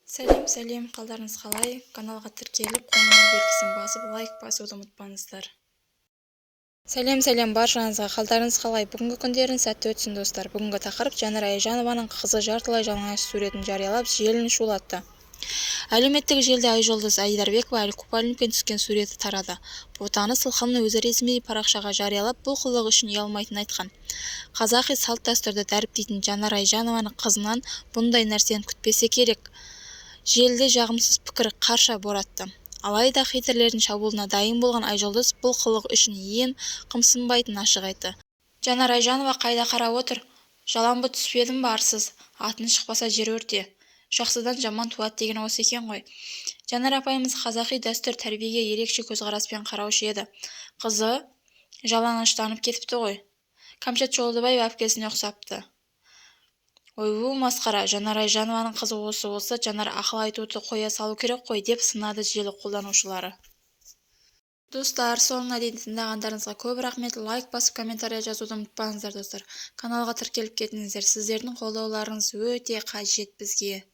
Сәлем, сәлем! Қалдарыңыз қалай? Каналға тіркеліп, қоңырау белгісін басып, лайк басуды ұмытпаңыздар. Сәлем, сәлем баршаңызға! Қалдарыңыз қалай? Бүгінгі күндеріңіз сәтті өтсін, достар! Бүгінгі тақырып: Жанар Айжанованың қызы жартылай жалаңаш суретін жариялап, желіні шулатты. Әлеуметтік желіде Айжұлдыз Айдарбекова купальникпен түскен суреті тарады. Ботаны сылқымның өзі ресми парақшаға жариялап, бұл қылығы үшін ұялмайтынын айтқан. Қазақи салт-дәстүрді дәріптейтін Жанар Айжанованың қызынан бұндай нәрсені күтпесе керек, желіде жағымсыз пікір қарша боратты. Алайда хейтерлердің шабуылына дайын болған Айжұлдыз бұл қылығы үшін ем қымсынбайтынын ашық айтты. Жанар Айжанова қайда қарап отыр? Жалаңбұт түспедім ба, арсыз? Атың шықпаса, жер өрте. Жақсыдан жаман туады деген осы екен ғой. Жанар апайымыз қазақи дәстүр, тәрбиеге ерекше көзқараспен қараушы еді. Қызы жалаңаштанып кетіпті ғой. Кәмшат Жолдыбаева әпкесіне ұқсапты. Ойбу, масқара, Жанар Айжанованың қызы осы болса, Жанар ақыл айтуды қоя салу керек қой, деп сынады желі қолданушылары. Достар, соңына дейін тыңдағандарыңызға көп рахмет! Лайк басып, комментарий жазуды ұмытпаңыздар, достар! Каналға тіркеліп кетіңіздер. Сіздердің қолдауларыңыз өте қажет бізге.